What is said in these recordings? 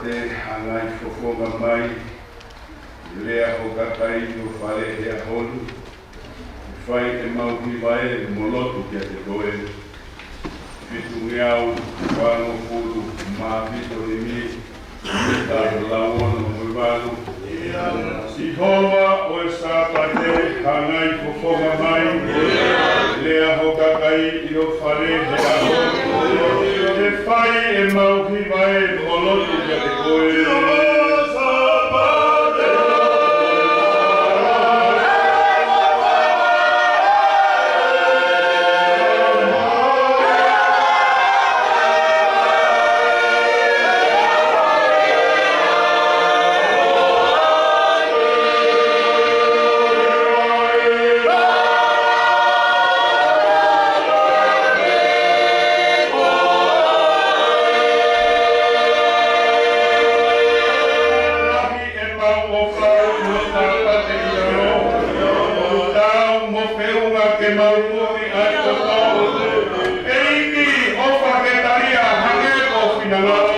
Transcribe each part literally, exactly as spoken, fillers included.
Hangai fofonga mai, lea ho kakai ʻi ho fale he ʻaho ni. Fai ʻemau hiva ē mo lotu kiate koe. Fitungeau valungofulu mā fitu nimi, mita lau ono mo e valu. Sihova ʻo e Sāpate, hangai fofonga mai, lea ho kakai ʻi ho fale he ʻaho ni. Ke fai ʻemau hiva ē mo lotu kiate koe. Lahi ʻemau ʻofa ʻi he Sāpate ʻi ʻaho ni. Tau mo feʻunga ke mau moʻui ʻa e toto. ʻEiki, ʻofa ke talia hangē ko ho finangalo.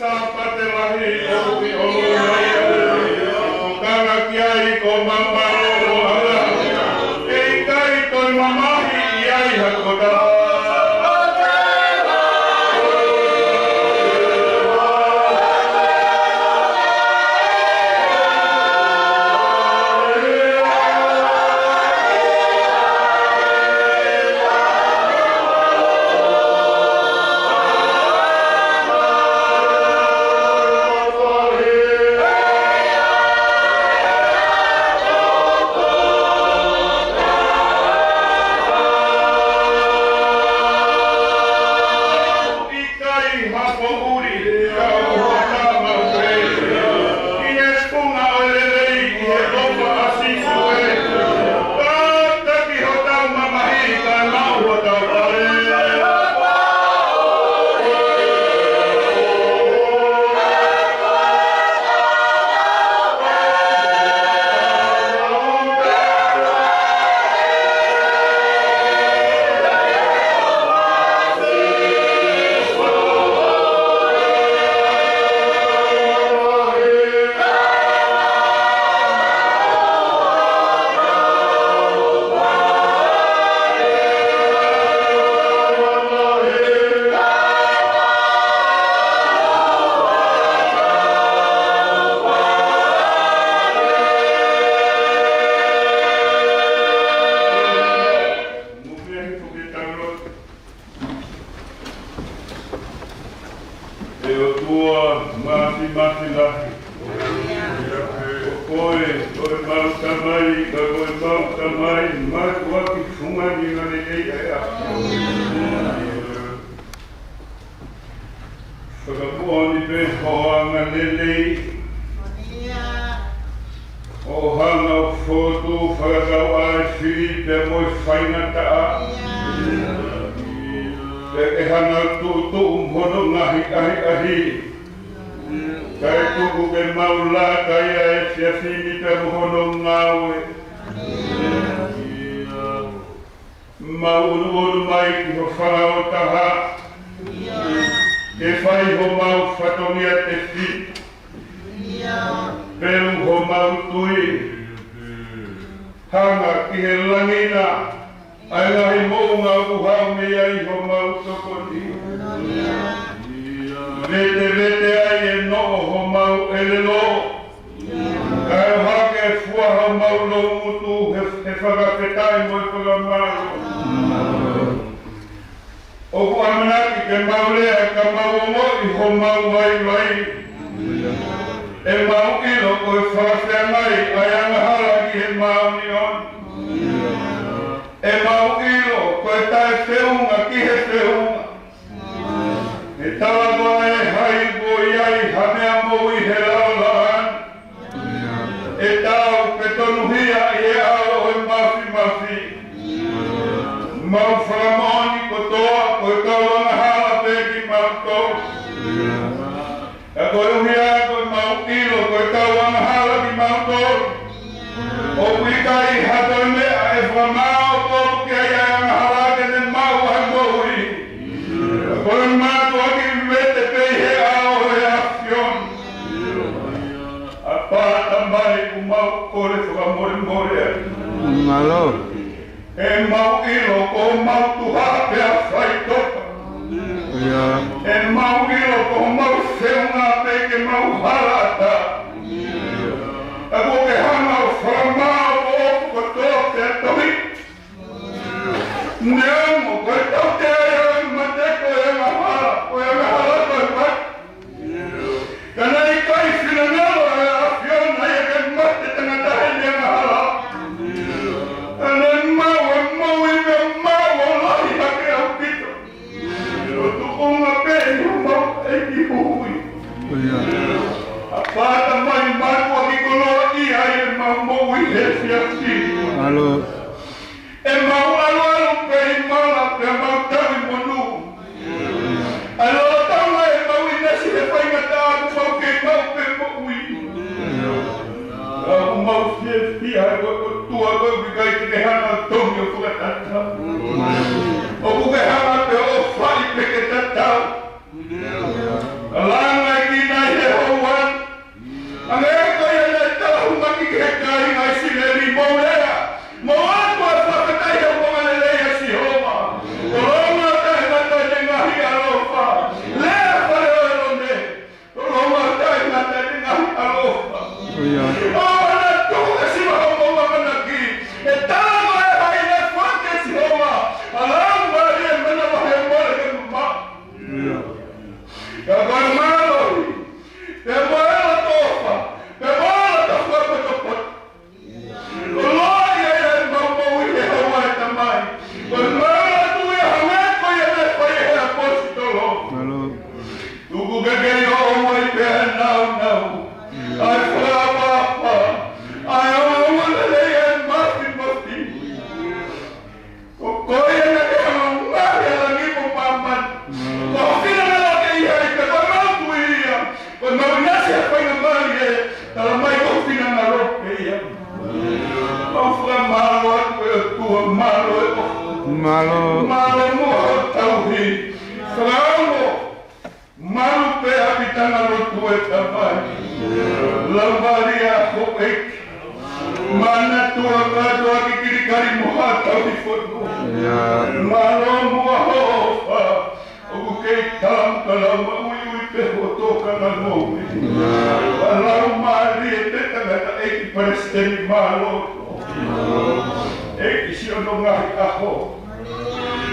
Sāpate lahi ʻoku ʻi ʻolunga ia. Tokanga ki ai ko homau mālōlōʻanga. ʻE ʻikai toe mamahi ʻi ai ha kota. ʻIkai ha poʻuli, ka ʻoku hotau maʻu pē. ʻI he funga ʻo e lelei, ʻi he ʻofa ʻa Sīsū ē. Kātaki hotau mamahi, kae maʻu hotau fale. ʻE ʻOtua Māfimafi lahi, ko koe, ko homau Tamai, ka ko homau Tamai, mātuʻaki funga ni ngalelei ʻa e ʻaho. Fakamoʻoni pē hoʻo angalelei, ʻo hanga ʻo fokotuʻu fakatauʻatāina pea mo e faingataʻa. Pea ke hanga ʻo tuʻutuʻu mo hono ngaahi ʻahiʻahi. Kae tuku ke mau laka ʻi he efiafi ni pea mo hono ngāue. Mau ʻunuʻunu mai ki ho fanga ʻo taha. Ke fai homau fatongia tefito. Pelu homau tui. Hanga ki he langi na ʻa e ngaahi moʻunga ʻoku haʻu mei ai homau tokoni. Vetevete ai e noʻo homau ʻelelo. Kae ʻohake fua homau loungutu he, he fakafetaʻi mo e fakamālō. ʻOku ʻamanaki ke mau lea ka mau ongoʻi homau vaivai. ʻE mau ʻilo ko e fakafeangai ʻa e angahala ki he māʻoniʻoni. ʻE mau ʻilo ko e taʻefeʻunga ki he feʻunga. He talanoa ʻe tau pē tonuhia ʻi he ʻao ʻo e mafimafi. Mau fakamoʻoni kotoa ko e kau angahala pē kimautolu. Ka koeʻuhi ko ʻemau ʻilo ko e kau angahala kimautolu, ʻoku ʻikai ha toe meʻa ʻe fakamaau atu ki ai ʻa e angahala ke ne maʻu ʻa e moʻui. Ka ko e mātuʻaki vete pē ʻi he ʻao ʻo e ʻAfiona. ʻApā Tamai, ʻoku mau kole fakamolemole atu. Mālō. ʻEmau ʻilo ko homau tuha pē ʻa faitoka. ʻIo. ʻEmau ʻilo ko homau feʻunga pē ke mau hala ʻatā. Ka kuo ke hanga ʻo fakamaau ʻo kotoa pē ʻa e tohi. Neongo ko e tautea ia ʻo e mate ko e angahala, ko e angahala ko e mate. Ka naʻe ʻikai finangalo ʻa e ʻAfiona ia ke mate tangata heʻene angahala. Ka ne maʻu ʻa e moʻui, pea maʻu ʻo lahi hake ʻaupito. ʻO tuʻunga pē ʻi homau ʻEiki Huhuʻi. ʻIo. ʻApā Tamai, mātuʻaki koloaʻia ʻi heʻemau moʻui he efiafi ni. Mālō. ʻEmau ʻaluʻalu pē ʻi mala pea mau tau ʻi monū. ʻA e lolotonga ʻemau ʻinasi he faingataʻa ʻoku mau kei maʻu pē moʻui. Ka ʻoku mau fiefia he ko e ʻOtua koe ʻoku ʻikai te ke hanga ʻo tomi ʻo fakatatau. ʻOku ke hanga pē ʻo fai pē ke tatau. Ka langa ʻEiki nai he houa ni. Hangē ko ia naʻe tala humaki ki he kāinga ʻIsileli, mou lea, mou ʻatu ʻa e fakafetaʻi he ongoongolelei ʻa Sihova. Tolonga taʻengata ʻene ngaahi ʻaloʻofa. Lea fale ʻo ʻĒlone. Tolonga taʻengata ʻene ngaahi ʻaloʻofa. ʻIo. ʻOua naʻa tuku ke siva homou ʻamanaki. ʻE tala mai ʻe hai naʻe foaki kia Sihova ʻa e laumālie, manavahē, mole ke mamaʻo. ʻIo. Ka ko e mālohi, pea mo e loto ʻofa, pea mo e loto fakapotopoto. Koloaʻia ʻemau moʻui he houa ni, Tamai. Ko ʻemau lotu ia hangē ko ia naʻe fai ʻe he ʻaposetolo. Mālō. Tuku ke kei ʻoʻou ai pē ʻa e nāunau, ʻa e fakaʻapaʻapa, ʻa e ongoongolelei, ʻa e mafimafi. Ko koe ia naʻa ke hanga ʻo ngaohi ʻa langi mo māmani. Ko ho finangalo ke ʻi ai pē, ko ʻemau tui ia. Ko ʻemau ʻinasi he faingamālie, talamai ko ho finangalo pē ia. Mau fakamālō atu ʻe ʻOtua, mālō e ʻofa. Mālō. Mālō muʻa hoʻo tauhi. Fakaongo. Malu pē ʻa e ʻapitanga lotu, ʻe Tamai. Laumālie ʻa ho ʻEiki. Manatua kātoa ki Kilikali mo haʻa tauhi fonua. ʻIo. Mālō muʻa hoʻo ʻofa. ʻOku kei tala muʻa ka lau maʻuiʻui pē hoʻo tōkanga moʻui. ʻIo. Ka laumālie pē tangataʻeiki palesiteni, mālō. ʻEiki, siʻono ngaahi ʻaho.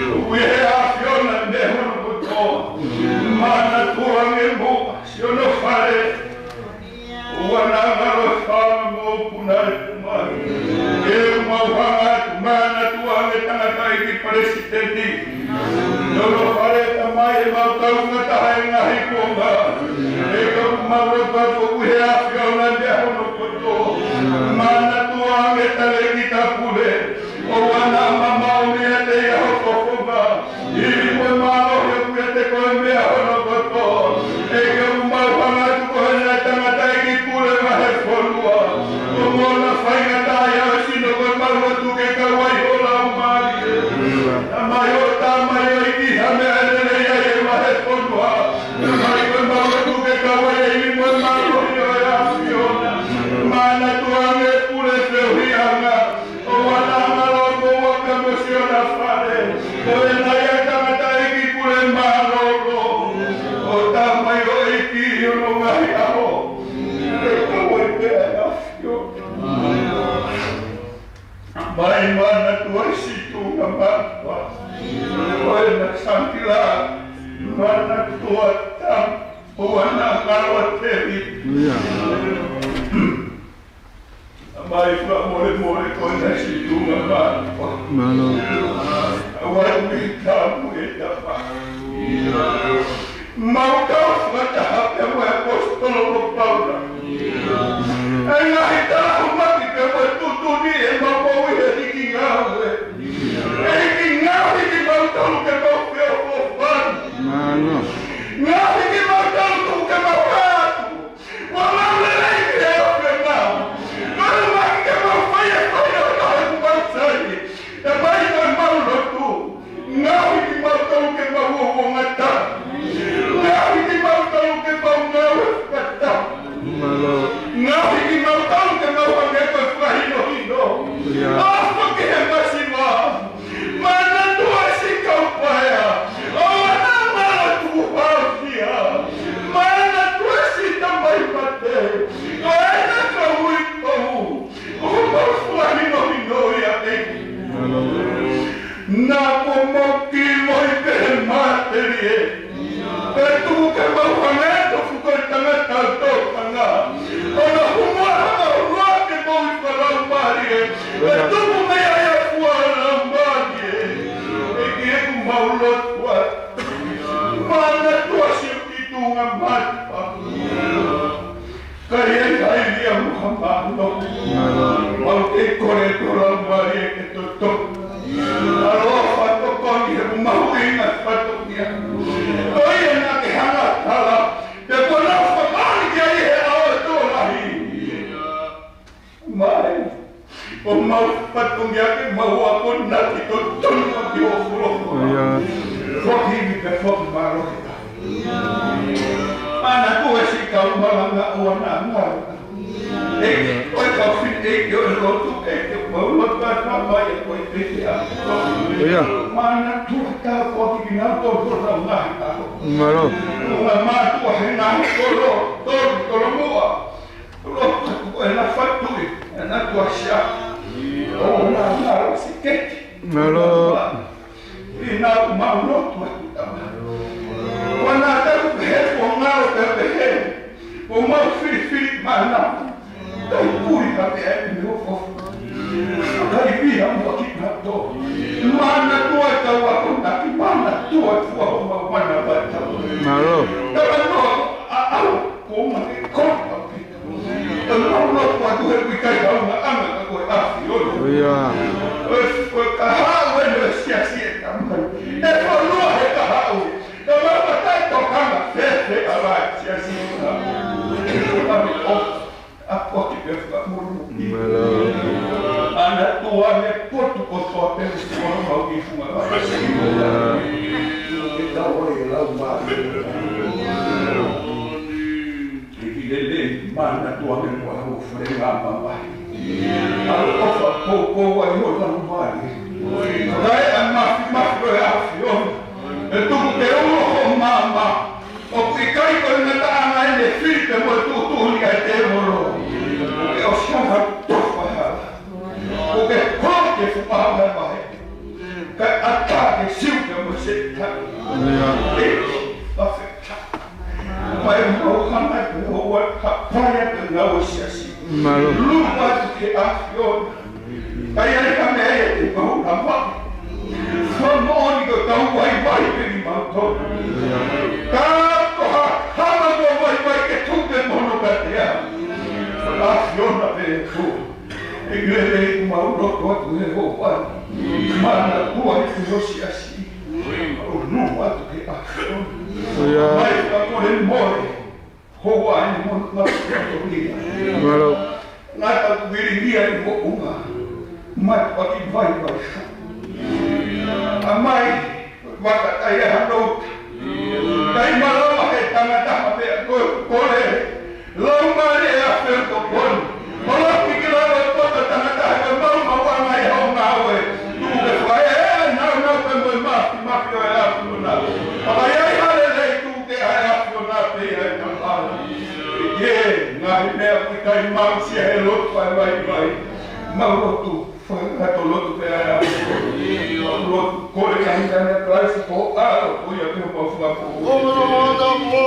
ʻOku ʻi he ʻAfiona ʻa e meʻa hono kotoa. Manatua ange muʻa siʻono fale. ʻOua naʻa ngalo e fanga mokopuna, ʻe Tamai. Ke mau hanga atu, manatua ange tangataʻeiki palesiteni. Siʻono fale, Tamai, ʻemau kaungā taha he ngaahi kuonga. ʻEiki, ʻoku mau lotu atu ʻoku ʻi he ʻAfiona ʻa e meʻa hono kotoa. Manatua ange talēkita pule. ʻOua naʻa mamaʻo meiate ia ho fofonga. Ivi mo e mālohi ʻoku ʻiate koe ʻa e meʻa hono kotoa. ʻEiki, ʻoku mau hanga atu ko e ngaahi tangataʻeiki pule maʻa e fonua. Ko hono faingataʻaʻia ʻo e sino, ko ʻemau lotu ke kau ai ho laumālie. Tamai, ʻo tā mai ʻEiki ha meʻa lelei ai ʻe maʻa e fonua. Tamai, ko ʻemau lotu ke kau ai e ivi mo e mālohi ʻo e ʻAfiona. Manatua ange pule feohiʻanga. ʻOua naʻa ngalo mo ua ka mo siʻona fale. Ko e ngaahi tangataʻeiki pule mālōlō. ʻO tā mai ʻEiki ʻi hono ngaahi ʻaho. Ke kau ai pē ʻa e ʻAfiona. Mai manatua ʻi situ na mapa. Ko e na sangila. Manatua tam. ʻOua naʻa ngalo ʻa Tēvita. ʻIo. Tamai, fakamolemole ko e na siʻi tuʻunga mātuʻa. Mālō. ʻOua ʻe mei tamu e tapa. Mau kau fakataha pea mo e ʻaposetolo ko Paula. Mālō. ʻA e ngaahi tala Ka tuku mai ʻa e fua ʻo e Laumālie, ʻEiki, ʻoku mau lotu atu. Manatua siʻoku tuʻunga mata. Ka ʻi ai ha ʻai lia mo ha mālō. Mau kei kole atu Laumālie ke totonu. ʻAloʻofa tokoni he ʻoku mahuʻinga fatongia. Ko ia naʻa ke hanga ʻo tala, pea kuo nau fakamoʻoni ki ai he ʻaho tokolahi. Mai, ʻoku mau fatongia ke mau akonaki totonu ʻaki hoʻo folofola. ʻIo. Foki ivi pea foki mālohi. Manatua siʻi kau malanga ʻoku nau ngalo. ʻEiki, ko e kau fefine, ʻEiki, ʻo e lotu, ʻEiki, ʻoku mau lotu atu mai ʻa koe pē ke ʻa. ʻIo. Manatua tāpuaki kinautolu ʻoku nau ngaahi ʻaho. Mālō. Ngaahi mātuʻa he ngaahi kolo, tolu, kolo muʻa. Lotu atu ko e nafa tui, e nafa sia. ʻOku nau ngalo siketi. Mālō. ʻI heʻenau mau lotu atu, Tamai. Ko ʻenau tau pehē, ko ngalo pē pehē. Ko mau filifili mana. Kai pui ka te ai me ofo. Kai pia mo ki na to. Manatua tau akonaki, manatua fua ʻo mau manavahē. Mālō. Talanoa ʻa au, ko ma ke kona. Ka mau lotu atu he ʻoku ʻikai haunga ʻanga ka ko e ʻAfiona. ʻIo. Ko e, ko e kahaʻu ʻeni ʻo e siasi ē, Tamai. ʻE fonua he kahaʻu. Ka mau matai tokanga fēfē ʻa e siasi ē, Tamai. Ko e ʻAfiona ʻoku ke fakamolemole. Mālō. Manatua e potu kotoa pē ʻoku mau ki funga. ʻIo. Ke tau ʻai e Laumālie. ʻEiki lelei, manatua me mo au fale ngā mamahi. ʻAloʻofa poupou ai ho Laumālie. Kae ʻa e mafimafi ʻo e ʻAfiona. ʻE tuku ke ulo ho maama. ʻOku ʻikai ko e ngataʻanga ʻeni e fili pea mo e tuʻutuʻuni ʻa e tēvolo. ʻOku ke ʻosi hanga tofa hala. ʻOku ke hoko ke fumaha mai vahe. Kae ʻatā ke siu pea mo e Sētane. ʻIo. ʻEiki, fakafetaʻi. Mai mau hanga atu ʻo ua ka pai atu ʻenau siasi. Mālō. Luma atu ki he ʻAfiona. Ka ʻi ai ha meʻa ia te mau lava. Fakamoʻoni ko e kau vaivai pē kimautolu. Ka ko ha hama ko vaivai ke tuku ke mono ka te a. ʻAfiona pē ʻOtua. ʻEiki lelei ʻoku mau lotu atu he houa ni. Manatua e siasi. ʻO luma atu ki he ʻAfiona. ʻIo. Mai fakamolemole. Houa ni mo ngā fakamolemole. Mālō. Ngata ʻoku vilingia ʻi moʻunga. Mai paki vaivai. ʻA mai, vaka ai ʻa e hano. Kai malava he tangata ha meʻa ko e kole. Laumālie ʻa e fekoponi. Malava ki lava ko e tangata he ko e mau mau ʻa e ngaahi hau ngāue. Tuku ke fai e nau nau pē mo e mafi, mafi ʻo e ʻAfiona. Pea ʻi ai ha lelei tuku ke ʻa e ʻAfiona pē ʻa e tangata. ʻIo, ngaahi meʻa ʻoku ʻikai mau sia he lotu fai vaivai. Mau lotu, fai ngaahi lotu pē ʻa e ʻAfiona. Mau lotu, kole ngaahi meʻa ʻa Kalaisi ko ʻAlo, ko ia pē mau fakapoʻuli.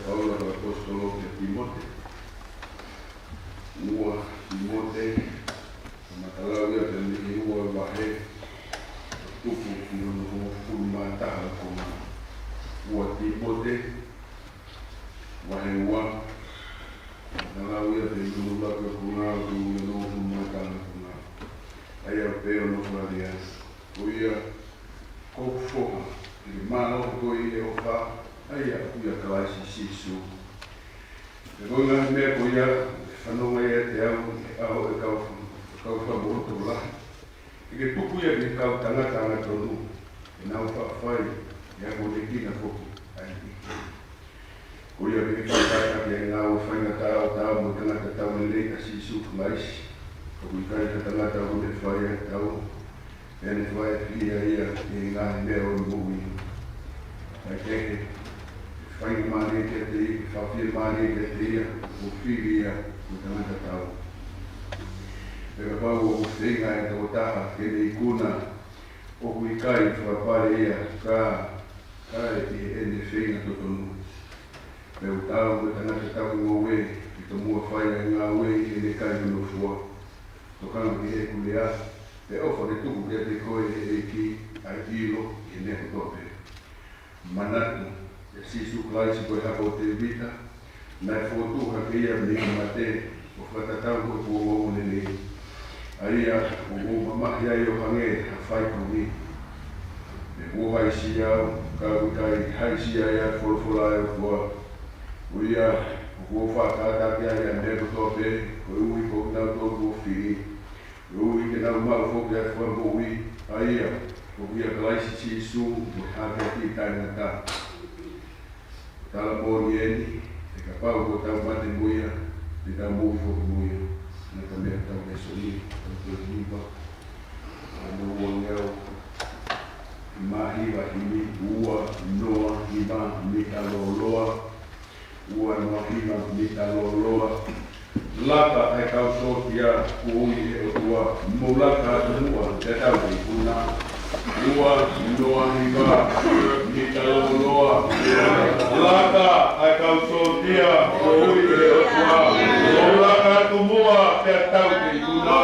Paula ko e ʻaposetolo kia Tīmote. Ua Tīmote, kamata lau ia pē mei he ua vahe, tuku ki hono hongofulu mā taha ko ena. Ua Tīmote, vahe ua, kamata lau ia pē mei hono ua ki hono hongofulu mā taha ko ena. ʻA ia ʻoku pehē hono fakalea: Ko ia, ko hoku foha, ʻi he mālohi ko ia ʻo e ʻofa ʻa ia ʻoku ʻia Kalaisi Sīsū. Pea ko e ngaahi meʻa ko ia, fanongo ai ʻiate au ʻi he ʻao ʻo e kau, kau fakamoʻoni tokolahi. Ke ke tuku ia ki he kau tangata angatonu, ke nau faʻa fai, ʻi he akonekina foki ʻa e ʻEiki. Ko ia ke ke fakatātā ki he ngāue faingataʻa ʻo taau mo e tangata tau lelei ʻa Sīsū Kalaisi. ʻOku ʻikai ha tangata ʻoku ne fai ʻa e tau, pea ne fai ʻe ia ia ʻi he ngaahi meʻa ʻo e moʻui. Kae kehe, faingamālie kiate ia, fakafiemālie kiate ia, ʻoku fili ia ko e tangata tau. Pea kapau ʻoku feinga ʻa e tokotaha ke ne ikuna, ʻoku ʻikai fakapale ia, ka, ka ʻi heʻene feinga totonu. Pea ʻoku taau mo e tangata tau ngoue, ke tomuʻa fai ʻa e ngāue ʻi heʻene kai hono fua. Tokanga ki heʻeku lea, pea ʻofa ke tuku kiate koe ʻe he ʻEiki ʻa e ʻilo ʻi he meʻa kotoa pē. Manatu, ʻia Sīsū Kalaisi ko e hako ʻo Tēvita, naʻe fokotuʻu hake ia mei he mate, ʻo fakatatau mo e ongoongo lelei, ʻa ia ʻoku ou mamahi ai ʻo hangē ha faikauʻi. Pea kuo haʻisia au, ka ʻoku ʻikai haʻisia ia ʻa e folofola ʻa e ʻOtua. Ko ia, ʻoku ou faʻa kātaki ai ʻa e meʻa kotoa pē, koeʻuhi ko kinautolu kuo fili, koeʻuhi ke nau maʻu foki ʻa e fakamoʻui, ʻa ia ʻoku ʻia Kalaisi Sīsū mo e hākeakiʻi taʻengata. Tala moʻoni eni, he kapau kuo tau mate mo ia, te tau moʻui foki mo ia. Ngata meʻa, tau lēsoni, tau toe hiva. Hono ua ngeau mā hiva, himi, ua noa hiva, mita lōloa. Ua noa hiva, mita lōloa. Laka ʻa e kau sōtia kuo ui ʻe he ʻOtua, mou laka atu muʻa pea tau ke ikuna. Ua noa hiva, mita lōloa. Laka ʻa e kau sōtia kuo ui ʻe he ʻOtua, mou laka atu muʻa pea tau ke ikuna.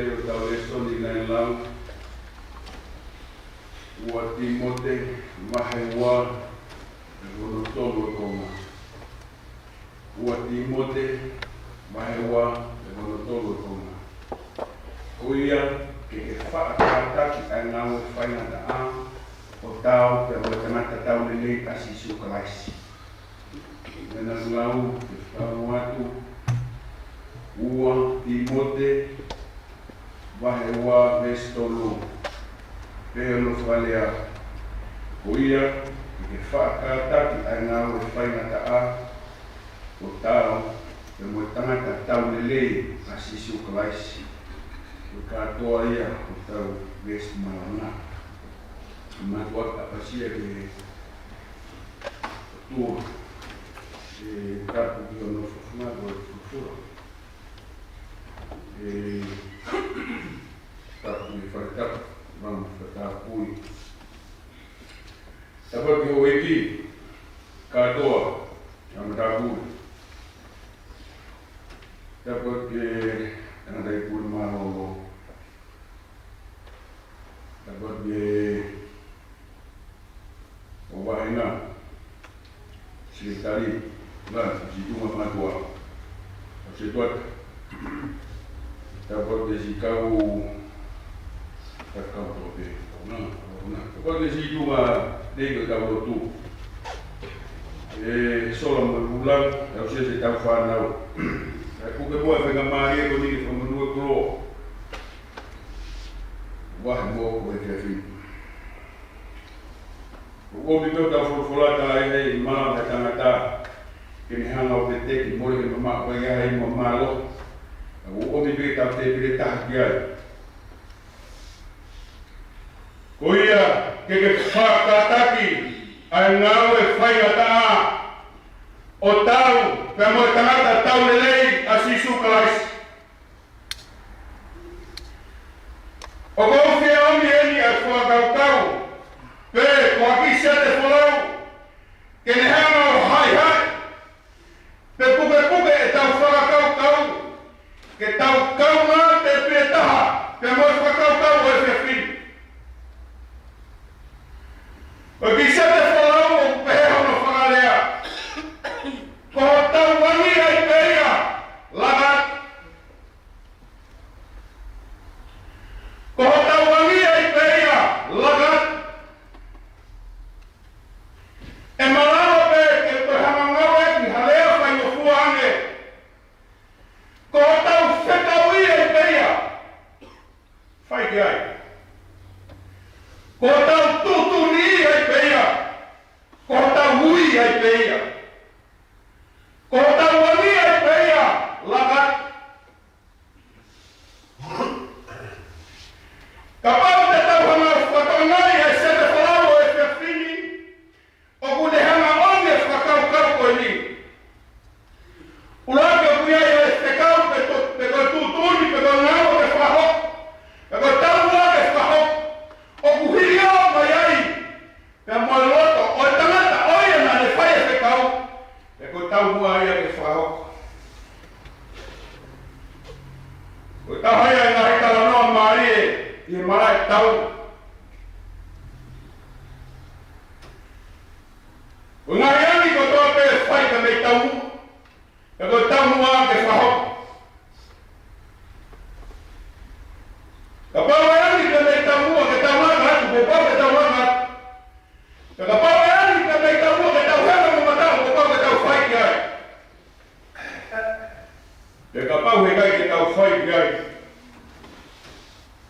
ʻo e tau lēsoni naʻe lau, ua Tīmote vahe ua, veesi hono tolu e konga. Ua Tīmote vahe ua, veesi hono tolu e konga. Ko ia, ke ke faʻa kātaki ʻa e ngāue faingataʻa, ʻo taau pea mo e tangata tau lelei ʻa Sīsū Kalaisi. Meʻa naʻa ku lau, ke fakaʻamu atu, ua Tīmote vahe ua veesi tolu, pehē hono fakalea: Ko ia, ke ke faʻa kātaki ʻa e ngāue faingataʻa, ʻo taau pea mo e tangata tau lelei ʻa Sīsū Kalaisi. Ko e kātoa ia ʻo e tau veesi malanga. Mātuʻa, ʻapasia ki he ʻOtua, ʻe tapu ki hono fafanga ko e fufura. ʻE tapu ki he fale tapu, mau fakatapui. Tapu ki he houʻeiki kātoa, ʻa e matāpule. Tapu ki he tangataʻi pule mālōlō. Tapu ki he ʻo vāhenga, Sekelitali, Lana, Situma, mātuʻa. ʻAusetuata. Tapu ki he siʻi kau, siʻi kau tō pē. Ona, ona. Tapu ki he siʻi tuʻunga nei ko e kau lotu. ʻE sola mo e vula, ʻe ʻosi ʻa e tau fānau. ʻE puke muʻa e faingamālie ko eni ke fakamonū e koloa. Vahe mo ko e kefi. ʻOku ʻomi pē ʻo tau folofola ta ai hei mala mai tangata. Ke ne hanga ʻo pete ki mole ke mamaʻo ai ai mo mālō. ʻOku ʻomi pē tau tēpile taha ki ai. Ko ia, ke ke faʻa kātaki ʻa e ngāue faingataʻa, ʻo taau pea mo e tangata tau lelei ʻa Sīsū Kalaisi. ʻOku ou fie ʻomi eni ʻa e fakakaukau, pe ko ha kiʻi siate folau, ke ne hanga ʻo haʻihaʻi, pe pukepuke ʻetau fakakaukau, ke tau kaungā tēpile taha pea mo e fakakaukau ʻo e efiafi ni. Ko e kiʻi siate folau ʻoku pehē hono fakalea: Ko hotau angi ai pē ia, laka atu. Ko hotau angi ai pē ia, laka atu. ʻE malava pē ke toe hanga ʻo ngāueʻaki ha lea faingofua ange. Ko hotau fekauʻi ai pē ia, fai ki ai. Ko hotau tuʻutuʻuni ai pē ia, ko hotau ui ai pē ia. Ko hotau angi ai pē ia, laka atu. Kapau te tau hanga ʻo fakatokangaʻi ʻa e siate folau ʻo e efiafi ni, ʻoku ne hanga ʻo ʻomi e fakakaukau ko eni. ʻUluaki, ʻoku ʻi ai ʻa e fekau pe to-, pe ko e tuʻutuʻuni pe ko e ngāue ke fakahoko, pe ko e taumuʻa ke fakahoko, ʻoku hiliō mai ai pea mo e loto ʻo e tangata ʻo ia naʻa ne fai e fekau, pe ko e taumuʻa ia ke fakahoko. Ko e taha ia e ngaahi talanoa mālie ʻi he malaʻe tau. Ko e ngaahi angi kotoa pē ʻe fai ka mei taumuʻa, pe ko e taumuʻa ke fakahoko. Kapau ʻe angi pē mei taumuʻa ke tau laka atu, kuo pau ke tau laka atu. Pea kapau ʻe angi pē mei taumuʻa ke tau hanga mo mataʻu, kuo pau ke tau fai ki ai. Pea kapau he ʻikai ke tau fai ki ai,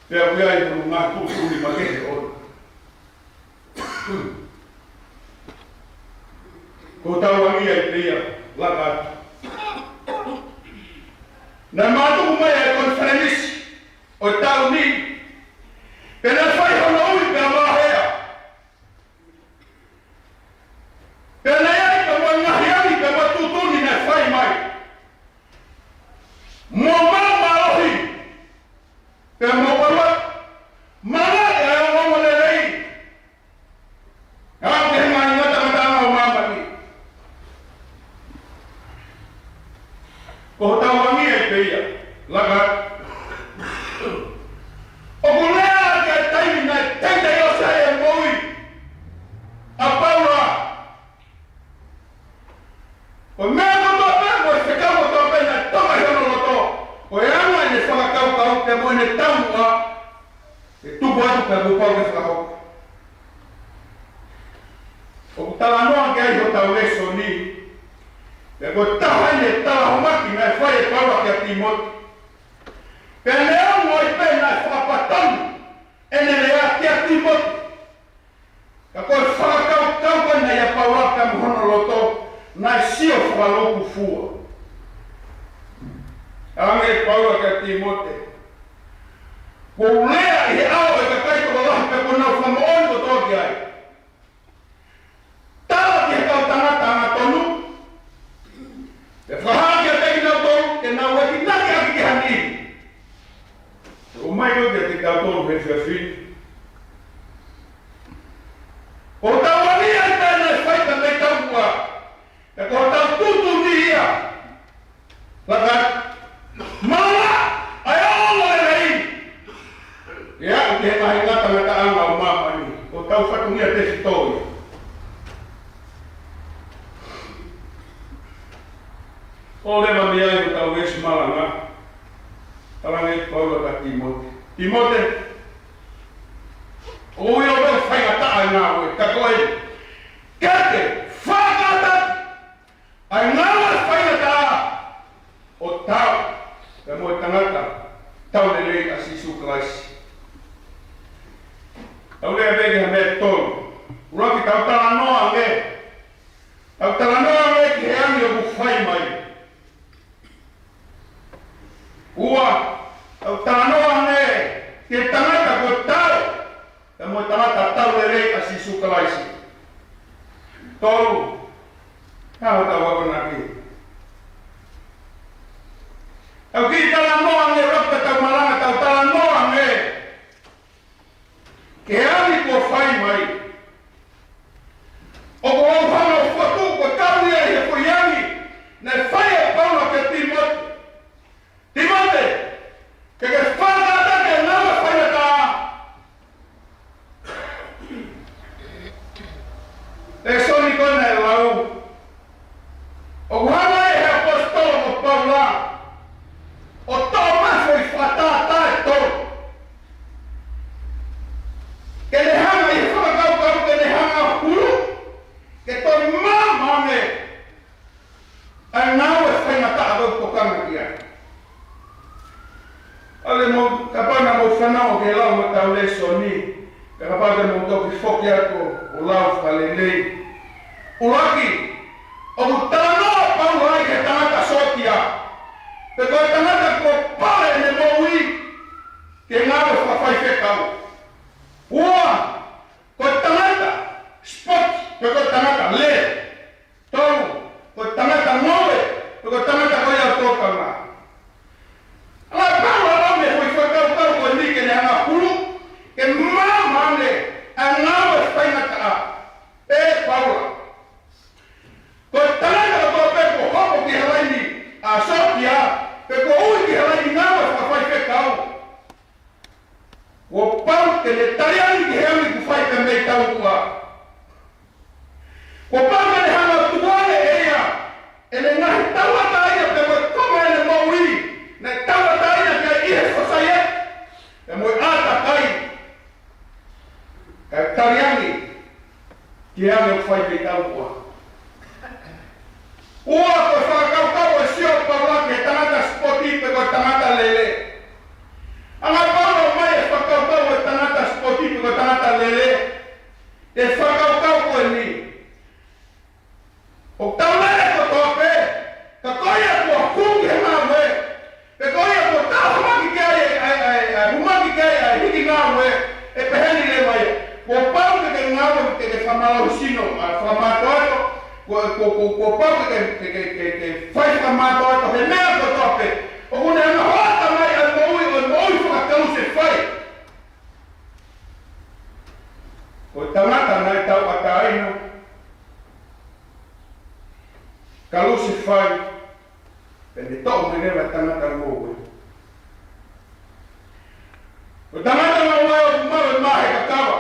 pea ʻoku ʻi ai hono ngaahi tuʻutuʻuni makehe ʻona. Ko hotau angi ai pē ia, laka atu. Naʻe mātuku mai ʻa e konifelenisi ʻo e taʻu ni, pea naʻe fai hono ui pea vaheʻi. Pea naʻe ʻi ai pē mo e ngaahi angi pea mo e tuʻutuʻuni naʻe fai mai. Mo mau mālohi, pea mo ʻoua, malaʻe ʻa e ongoongolelei. Aʻu ki he ngaahi ngataʻanga ʻo māmani. Ko hotau angi ai pē ia, laka atu. pea mo ʻene taumuʻa, ʻe tuku atu pea kuo pau ke fakahoko. ʻOku talanoa ki ai hotau lēsoni, pea ko e taha eni e talahomaki naʻe fai ʻe Paula kia Tīmote. Pea neongo ai pē naʻe fakapatonu ʻene lea kia Tīmote, ka ko e fakakaukau ko ē naʻe ʻia Paula pea mo hono loto, naʻe sio fakalūkufua. Talaange ʻe Paula kia Tīmote, kuo u lea ʻi he ʻao ʻo e kakai tokolahi pea kuo nau fakamoʻoni kotoa ki ai. Tala ki he kau tangata angatonu, pea fakahā kiate kinautolu ke nau ʻakinaki ʻaki ki ha niʻihi. ʻOmai ko ē kiate kitautolu he efiafi ni. Ko hotau ʻalu ia ʻi he taimi naʻe fai pē mei taumuʻa. Pea ko hotau tuʻutuʻuni ia. Laka, mala, ʻa e ʻalu lelei. ʻE aʻu ki he ngaahi ngatangataʻanga ʻo māmani. Ko hotau fatongia tefito ia. ʻOleva mei ai hotau veesi malanga. Talaange ʻe Paula kia Tīmote. Tīmote, ʻoku ou ʻilo ʻoku faingataʻa e ngāue, ka ko e, ke ke fakataki ʻa e ngāue faingataʻa ʻo tau, pea mo e tangata tau lelei ʻa Sīsū Kalaisi. Tau lea pē ki ha meʻa ʻe tolu. ʻUluaki, tau talanoa ange. Tau talanoa ange ki he angi ʻoku fai mai. Ua, tau talanoa ange ki he tangata ko e tau, pea mo e tangata tau lelei ʻa Sīsū Kalaisi. Tolu, ka hotau akonaki. Tau kiʻi talanoa ange, ʻuluaki tau malanga, tau talanoa ange ki he angi kuo fai mai. ʻOku ou hanga ʻo fokotuʻu ko e kau ia ʻi he foʻi angi naʻe fai ʻe Paula kia Tīmote. Tīmote, ke ke fakataki ʻa e ngāue faingataʻa. Lēsoni ko ena ʻe lau. ʻOku hanga ʻe he ʻaposetolo ko Paula ʻo toʻo mai foʻi fakatātā ʻe tolu. Ke ne hanga ʻi he fakakaukau, ke ne hanga ʻo hulu, ke toe maama ange ʻa e ngāue faingataʻa ʻoku tokanga ki ai. ʻAlu mo, kapau naʻa mou fanongo ki he lau ʻo hotau lēsoni, ka kapau te mou toki foki atu ʻo lau fakalelei. ʻUluaki, ʻoku talanoa ʻa Paula ai ki he tangata sōtia. Pe ko e tangata kuo pale ʻene moʻui ki he ngāue fakafaifekau. Ua, ko e tangata sport, pe ko e tangata lele. Tolu, ko e tangata ngoue, pe ko e tangata ko ia ʻoku tokanga. Ala Paula ʻo lau mei he foʻi fakakaukau ko eni ke ne hanga ʻo hulu, ke maama ange ʻa e ngāue faingataʻa ʻe Paula. Ko e tangata kotoa pē kuo hopo ki he laini ʻa e sōtia, pe kuo ui ki he laini ngāue fakafaifekau, kuo pau ke ne tali ange ki he angi kuo fai pē mei taumuʻa. Kuo pau ke ne hanga ʻo tukuange ʻe ia ʻene ngaahi tauʻatāina pea mo e konga ʻene moʻui naʻe tauʻatāina ki ai ʻi he sōsaieti pea mo e ʻātakai, kae tali ange ki he angi kuo fai mei taumuʻa. Ua, ko e fakakaukau ʻo e sio ʻa Paula ki he tangata sipoti pe ko e tangata lele. Hanga ʻe Paula ʻo ʻomai e fakakaukau ʻo e tangata sipoti pe ko e tangata lele. Ko e fakakaukau ko eni. ʻOku tau lele kotoa pē, ka ko ia kuo hū ki he ngāue, pe ko ia kuo talahomaki ki ai, ʻa e, ʻa e, ʻa e, hū mai ki ai ʻa e hiki ngāue, ʻe pehē ni leva ia. Kuo pau ke ke ngāue, ke ke fakamālohisino, ʻa, fakamātoato, kuo, kuo, kuo, kuo pau ke ke, ke, ke, ke, ke fai fakamātoato he meʻa kotoa pē. ʻOku ne hanga ʻo hoʻata mai ʻa e moʻui, ʻo e moʻui fakakalūsefai. Ko e tangata naʻe tauʻatāina, kalūsefai, pea ne toʻo mai leva e tangata ngoue. Ko e tangata ngoue ʻoku maʻu e mahe kakava,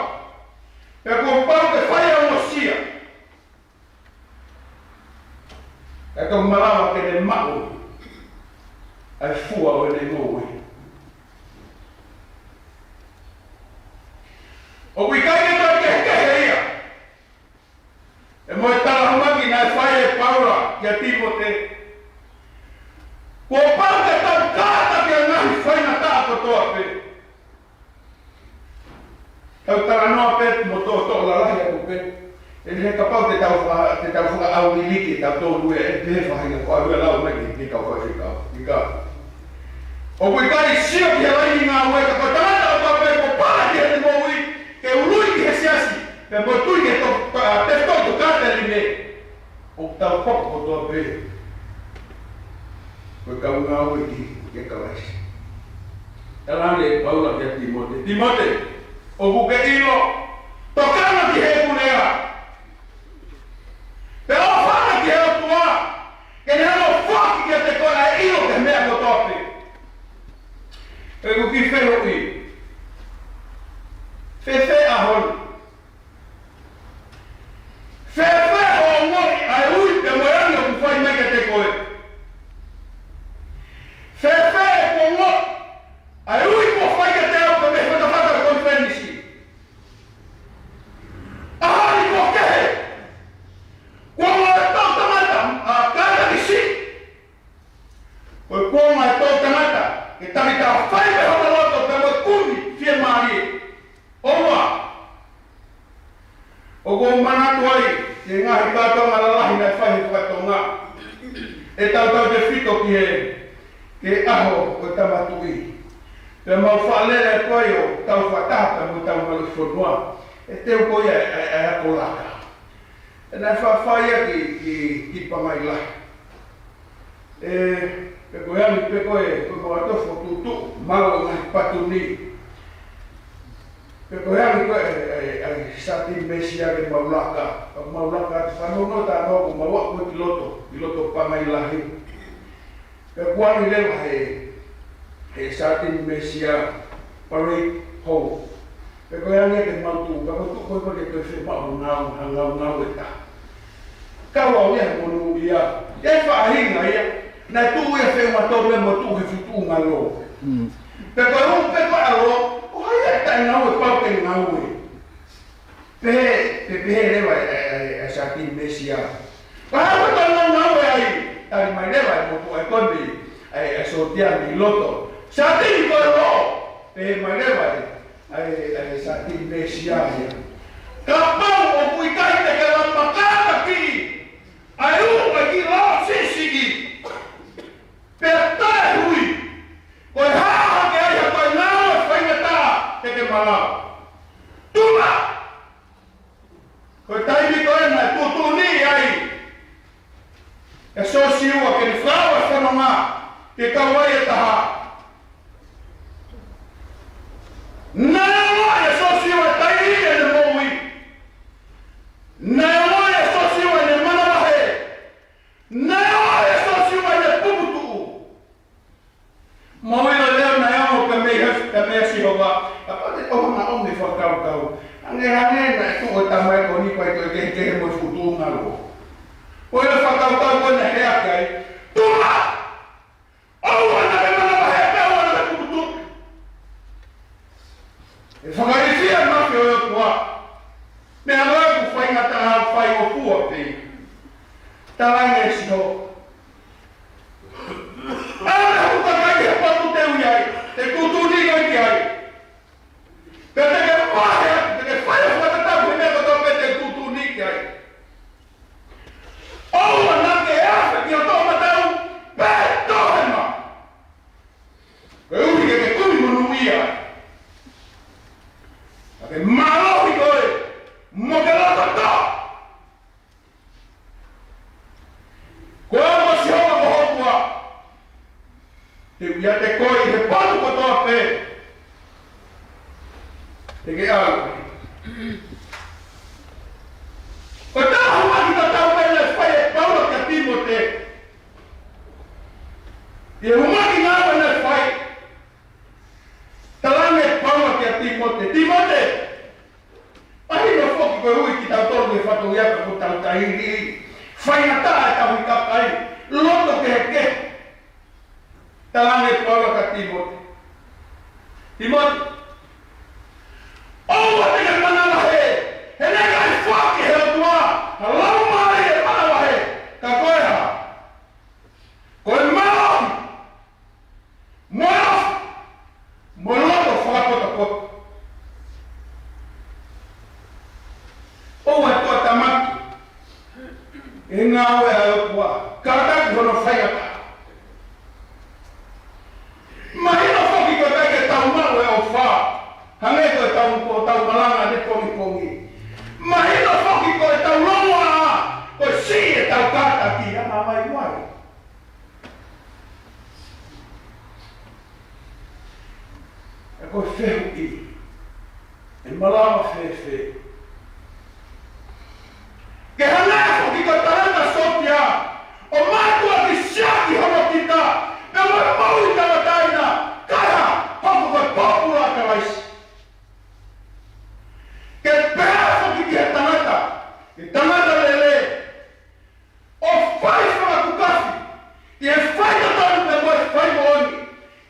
pea kuo pau ke fai ʻa e ongosia. Kae toki malava ke ne maʻu ʻa e fua ʻo ʻene ngoue. Tau talanoa pē mo toʻotoʻo lalahi atu pē. ʻE lea kapau te tau fa-, te tau fakaʻauliliki ʻe tautolu ʻe, ʻe pehē faʻahinga ko ʻalu ʻo lau mai ki he kau faifekau. ʻIkai. ʻOku ʻikai sio ki he laine ngāue ka ko e tangata ʻoku pau pē kuo pala ki heʻene moʻui, ke ului ki he siasi, pea mo tui ki he to-, to-, a, tefitoʻi tokāteline. ʻOku tau hoko kotoa pē ko e kau ngāue ki, kia Kalaisi. Tala ange ʻe Paula kia Tīmote, Tīmote, ʻoku ke ʻilo, tokanga ki heʻeku lea. Pea ʻofa ange ki he ʻOtua, ke ne hanga ʻo foaki kiate koe ʻa e ʻilo ki he meʻa kotoa pē. Pea ʻoku ke fehuʻi, fēfē ʻaho ni? Fēfē hoʻo ongoʻi ʻa e ui pea mo e angi ʻoku fai mai kiate koe? Fēfē ʻeku ongoʻi ʻa e ui kuo fai kiate au pea mei he fatafata konifelenisi? ʻAho ni kuo kehe. Kuonga e toʻutangata, a, kātaki siʻi. Ko e kuonga e toʻutangata, ke takitaha fai mei hota loto pea mo e kumi fiemālie. ʻOua. ʻOku ou manatu ai ki he ngaahi kātoanga lalahi naʻe fai he fakatonga. ʻE tautautefito ki he, ki he ʻaho ʻo e Tama Tuʻi. Pea mau faʻa lele atu ai ʻo tau fakataha pea mo tau malu fonua. ʻE teu ko ia ʻa e, ʻa e, ʻa e ako laka. ʻE naʻe faʻa fai ia ki, ki, ki Pangai Lahi. ʻE, pe ko e angi, pe ko e, ko e mau ʻato fokotuʻutuʻu, malu ngaahi patu ni. Pe ko e angi ko e, ʻe, ʻe, ʻe, Sātini Mēsia ke mau laka, mau laka, fanongo tā mau ko mau ako ki loto, ki loto Pangai Lahi. Pea kuo angi leva he, he Sātini Mēsia Parade Hall. Pea ko e angi ke mau tuʻu, ka ko e tuʻu ko e ke toe fiemaʻu ngāue, ha ngāue, ngāue ʻe taha. Kau au ia he monūʻia. ʻE faʻahinga ia. Naʻe tuʻu ia feʻunga tolu ia mo tuʻu he fuʻu tuʻunga lō. Mm. Pea ko e ʻuhinga pē ko e ʻalu, ʻo hai ʻe taʻe ngāue pau ke ngāue. Pehē, pe-, pehē leva ʻe, ʻe, ʻe, ʻe Sātini Mēsia. Ko hai ʻoku ke ngāue ai? Tali mai leva ʻe he motuʻa ko eni, ʻe, ʻe Sōtia mei loto. Sātini ko e lō. Pehē mai leva ʻe, ʻe, ʻe Sātini Mēsia ia. Kapau ʻoku ʻikai te ke lava ʻo kātaki ʻa e ʻū ʻa e kiʻi lao siʻisiʻi, pea taʻe hui, ko e hā hake ai ha toe ngāue faingataʻa te ke malava? Tuʻa! Ko e taimi ko ē naʻe tuʻutuʻuni ai ʻe Siosiua ke ne fakaava e fononga ke kau ai e taha. Naʻe ongoʻi ʻe Siosiua e taimi ʻene moʻui. Naʻe ongoʻi ʻe Siosiua ʻene manavahē. Naʻe ongoʻi ʻe Siosiua ʻene puputuʻu. Mou ʻilo leva naʻe ongo pē mei he, pē mei Sihova. Kapau te tau hanga ʻo ʻomi e fakakaukau. Ange, ange, naʻe tuʻu e tama ko eni pea toe kehekehe mo e fuʻu tuʻunga lō. Ko e fakakaukau ko ē naʻe hea ki ai. Tuʻa! ʻOua naʻa ke manavahē pea ʻoua naʻa ke puputuʻu. ʻE fakailifia mai ʻe he ʻOtua. Meʻa ko ē ʻoku faingataʻa, ʻoku faingofua pē. Tala ange ʻe Sihova. ʻA e meʻa ʻoku kakai he potu te ui ai, te tuʻutuʻuni koe ki ai. Pea te ke vahe, te ke fai e fakatatau he meʻa kotoa pē te tuʻutuʻuni ki ai. ʻOua naʻa ke afe ki hoʻo toʻomataʻu, pe toʻohema. Koeʻuhi ke ke kumi monūʻia. Ka ke mālohi koe, mo ke loto toʻa. Ko au ko Sihova ko ho ʻOtua. Te u ʻiate koe ʻi he potu kotoa pē te ke ʻalu. Ko e taha ʻuluaki tatau pē naʻe fai ʻe Paula kia Tīmote. ʻI he ʻuluaki ngāue naʻe fai. Tala ange ʻe Paula kia Tīmote. Tīmote, mahino foki koeʻuhi kitautolu ʻi he fatongia ka ko ʻetau taimi ni. Faingataʻa ʻetau hikapa ai. Loto kehekehe. Tala ange ʻe Paula kia Tīmote. Tīmote, ʻoua te ke manavahē. He naʻe ʻikai foaki ʻe he ʻOtua ha laumālie manavahē. Ka ko e hā? Ko e mālohi. Mo e ʻofa, mo e loto fakapotopoto. ngāue ʻa e ʻOtua, kātaki hono faingataʻa. Mahino foki ko e ʻikai ke tau maʻu e ʻofa, hangē ko ʻetau, ko ʻetau malanga he pongipongi. Mahino foki ko ʻetau longoaʻa, ko e siʻi ʻetau kātaki ʻa e anga vaivai. Ka ko e fehuʻi, ʻe malava fēfē ke hanga ʻe he foki ko e tangata sōtia ʻo mātuʻaki siʻaki hono kita, pea mo e moʻui tangataʻeina, kae hoko ko e pōpula ʻa Kalaisi? Ke pehē foki ki he tangata, ki he tangata lelei, ʻo fai fakakukafi ʻi he fai totonu pea mo e fai moʻoni,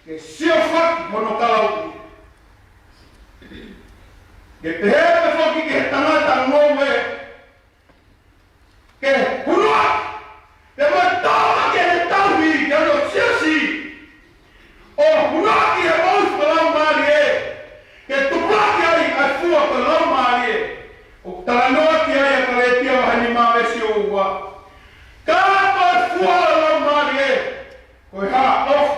ke siofaki hono kalauni. Ke pehē pē foki ki he tangata ngoue, ke hunuaki, pea mo e tō mai ki he tauhi, ki hono siasi, ʻo hunuaki he moʻui fakalaumālie, ke tupulaki ai ʻa e fua fakalaumālie. ʻOku talanoa ki ai ʻa Kalētia vahe nima veesi ua. Ka ko e fua fakalaumālie, ko e hā? ʻOfa,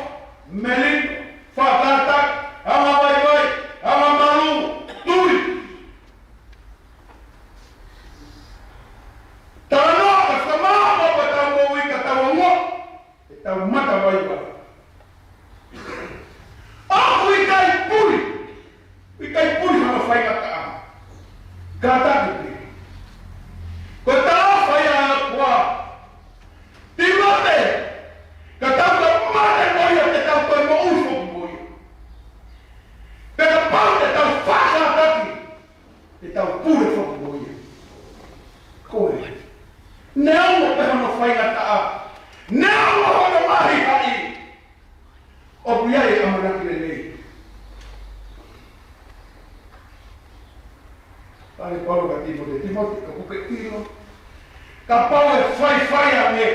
melino, fakakātaki, anga vaivai, anga malū, tui. Talanoa ka fakamāʻopoʻopo ʻetau moʻui ka tau ongoʻi ʻetau mata vaivai. ʻOku ʻikai puli, ʻikai puli hono faingataʻa. Kātaki pē. Ko e tala fai ʻa e ʻOtua, Tīmote, ka tau ka mate mo ia, te tau toe moʻui foki mo ia. Pea kapau te tau fakakātaki, te tau pule foki mo ia. Ko e, neongo pē hono faingataʻa, neongo hono mahihaʻi, ʻoku ʻi ai e ʻamanaki lelei. Pehē ʻe Paula kia Tīmote, Tīmote, ʻoku ke ʻilo, kapau ʻe faifai ange,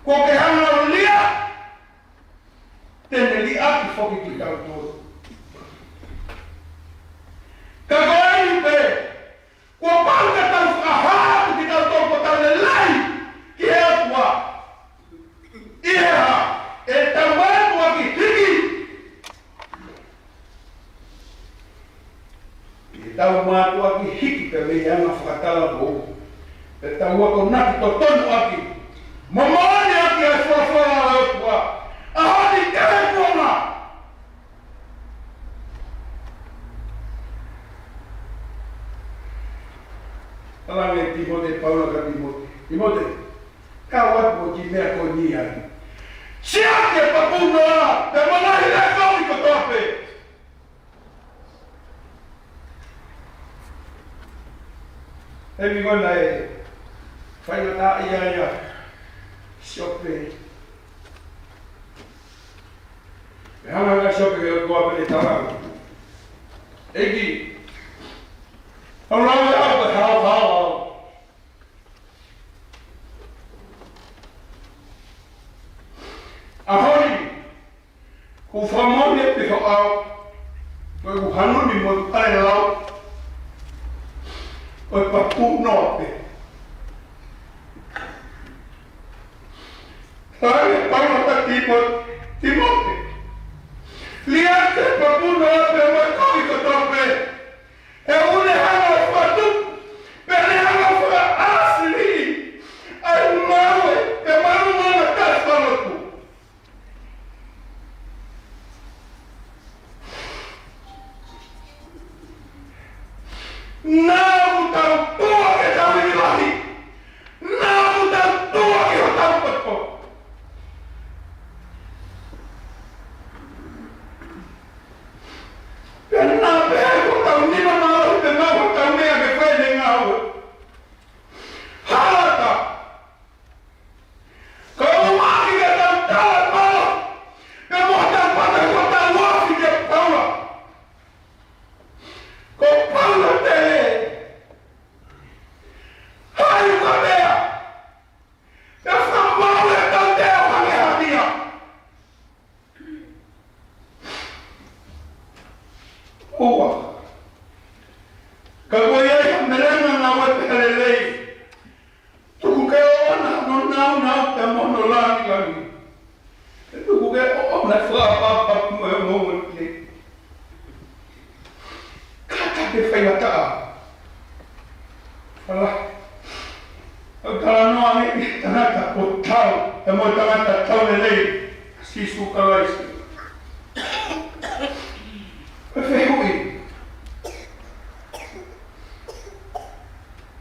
kuo ke hanga ʻo liʻaki, te ne liʻaki foki kitautolu. Ka ko e ʻai pē, kuo pau ke tau fakahā atu kitautolu ko e tau lelei ki he ʻOtua. ʻI he hā? ʻEtau mātuʻaki hiki. ʻEtau mātuʻaki hiki pē mei he anga fakatalavou. ʻEtau akonaki totonuʻaki, mo moʻoniʻaki ʻa e folofola ʻa e ʻOtua. ʻAho ni ki he kuonga. Talaange ʻe Tīmote, Paula kia Tīmote, Tīmote, kau atu ʻo ki meʻa ko eni ai. Siʻaki e papunoa, pea mo e ngaahi lēkovi kotoa pē. He ʻi he ngaahi faingataʻa ia ʻa Siope. Pea hanga ʻe Siope ke ʻotua pele tala. ʻEiki, ʻoua naʻa ʻai ke haohaoa au. ʻAho ni, kuo fakamoʻoni pē hoʻo ʻao, ko ʻeku hanu ni mo ʻeku ʻai lau, ko e papunoa pē. Talaange ʻe Paula kia Tīmo-, Tīmote, liʻaki e papunoa pea mo e kovi kotoa pē. He ʻoku ne hanga ʻo fakatupu, pea ne hanga ʻo fakaʻāsili ʻa e ngāue, pea mo e ngaahi taʻefakalotu. Naʻa ʻoku tau tuʻu ʻaki ʻetau ivi lahi. Naʻa ʻoku tau tuʻu ʻaki hotau poto. Pea naʻa pehē ko hotau nima mālohi pē mo hotau meʻa ke fai ʻene ngāue. Hala ʻatā. Ka ʻoku ʻomai ke tau tala mālohi, pea mo hotau pata ko hotau ofi kia Paula. Ko Paula te, hai ka mea, pea fakamaau e tautea hangē ha nia. ʻOua. Ka ko ia ia melenga ngāue pea lelei. Tuku ke ʻoua naʻa nāunau pea mo hono lāngilangi. ʻE tuku ke ʻoʻona e fakaʻapaʻapa mo e ongoongo ki ai. Kātaki e faingataʻa. Fala. ʻOku talanoa ange ki he tangata kuo tau, pea mo e tangata tau lelei, Sīsū Kalaisi. Ko e fehuʻi.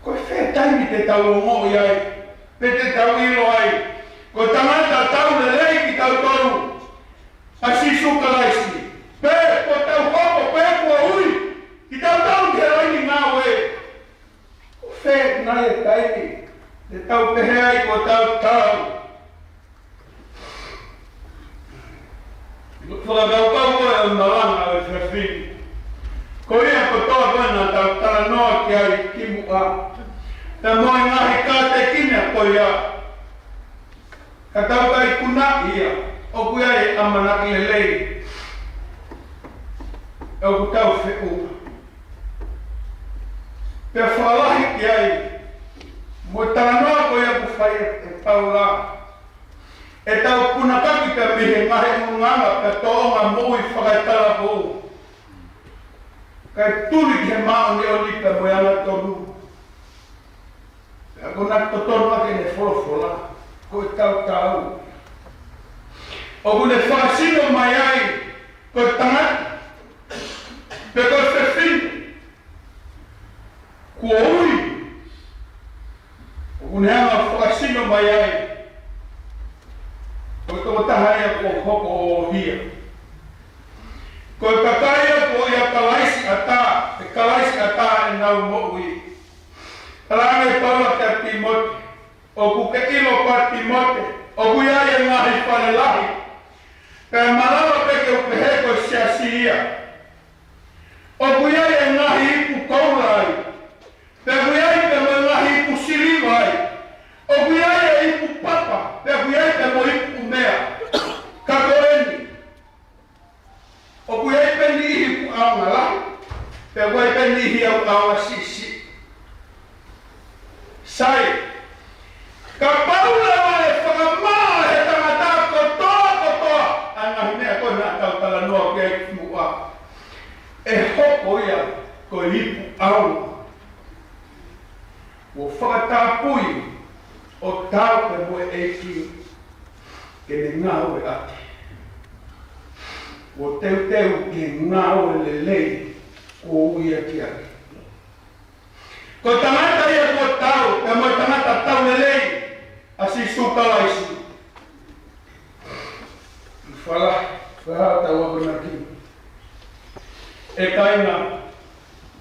Ko e fē taimi te tau ongoʻi ai, pe te tau ʻilo ai, ko e tangata tau lelei kitautolu, ʻa Sīsū Kalaisi, pe kuo tau hoko, pe kuo ui kitautolu ki he laine ngāue? Ko e fē nai e taimi te tau pehē ai kuo tau tau? Fakakaukau ko e malanga ʻo e efiafi ni. Ko ia kotoa ko ē naʻa tau talanoa ki ai kimuʻa, pea mo e ngaahi kātekina ko ia, ka tau ka ikunaʻi ia, ʻoku ʻi ai e ʻamanaki lelei ʻoku tau feʻunga. Pea fakalahi ki ai mo e talanoa ko ia ʻoku fai ʻe Paula, ʻetau punakaki pea mei he ngaahi ʻulungaanga pea tōʻonga moʻui fakaetalavou, kae tuli ki he māʻoniʻoni pea mo e angatonu. Pea ko ʻena totonu ʻaki ʻene folofola, ko ʻetau tau. ʻOku ne fakasino mai ai, ko e tangata, pe ko e fefine kuo ui, ʻoku ne hanga ʻo fakasino mai ai, ko e tokotaha ia kuo hoko ʻo hia. Ko e kakai ia kuo ʻia Kalaisi ʻatā, ʻe Kalaisi ʻatā ʻenau moʻui. Talaange ʻe Paula kia Tīmote, ʻoku ke ʻilo koā Tīmote, ʻoku ʻi ai e ngaahi fale lahi, pea malava pē ke u pehē ko e siasi ia. ʻOku ʻi ai e ngaahi ipu koula ai, pea ʻoku ʻi ai pē mo e ngaahi ipu siliva ai. ʻOku ʻi ai e ipu papa, pea ʻoku ʻi ai pē mo e ipu ʻumea. Ka ko eni, ʻoku ʻi ai pē niʻihi ʻoku ʻaonga lahi, pea ʻoku ʻi ai pē niʻihi ʻoku ʻaonga siʻisiʻi. Sai, kapau leva ʻe fakamā ʻe he tangata kotoa kotoa ʻa e ngaahi meʻa ko ē naʻa tau talanoa ki ai kimuʻa, ʻe hoko ia ko e ipu ʻaonga. Kuo fakatapui ʻo tau pē mo e ʻEiki ke ne ngāueʻaki. Kuo teuteu ke ngāue lelei kuo ui ia ki ai. Ko e tangata ia kuo tau, pea mo e tangata tau lelei, ʻa Sīsū Kalaisi. Fala, fala tau akonaki. ʻE kāinga,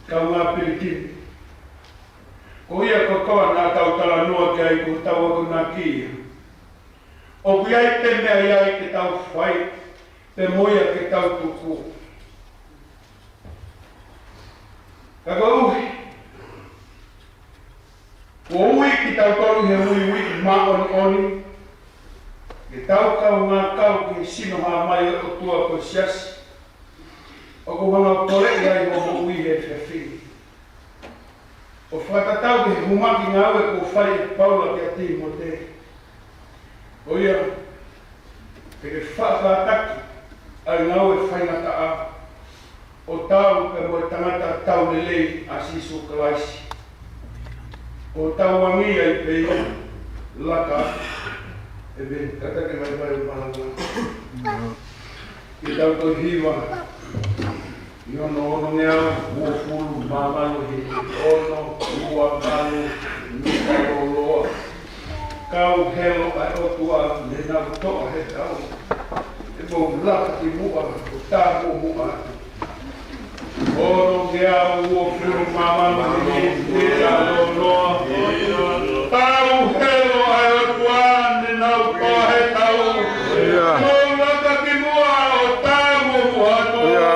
kaungā pilikimi. Ko ia kotoa naʻa tau talanoa ki ai kuo tau akonaki ia. ʻOku ʻi ai pē meʻa ia ke tau fai, pea mo ia ke tau tuku. Ka koeʻuhi kuo ui kitautolu he uiuiʻi māʻoniʻoni, ke tau kaungā kau ki he sino hā mai ʻo e ʻOtua ko e siasi, ʻoku ou hanga ʻo koleʻi ai hoʻo moʻui he efiafi ni. ʻO fakatatau ki he hūmaki ngāue kuo fai ʻe Paula kia Tīmote. Ko ia, ke ke faʻa kātaki ʻa e ngāue faingataʻa, ʻo tau pē mo e tangata tau lelei ʻa Sīsū Kalaisi. ʻO tau angi ai pē ia, laka, ʻe pē, kātaki mai mai malanga. Ke tau toe hiva. ʻI hono onongeau uofulu mā valu, hili ono ua valu, mita lōloa. Kau helo ʻa e ʻOtua ne nau toʻa he tau. ʻE mou laka ki muʻa, ʻo tā muʻa muʻa atu. Onongeau uofulu mā valu, hili mita lōloa. Kau helo ʻa e ʻOtua ne nau toʻa he tau. ʻIo. Mou laka ki muʻa ʻo tā muʻa muʻa atu. ʻIo.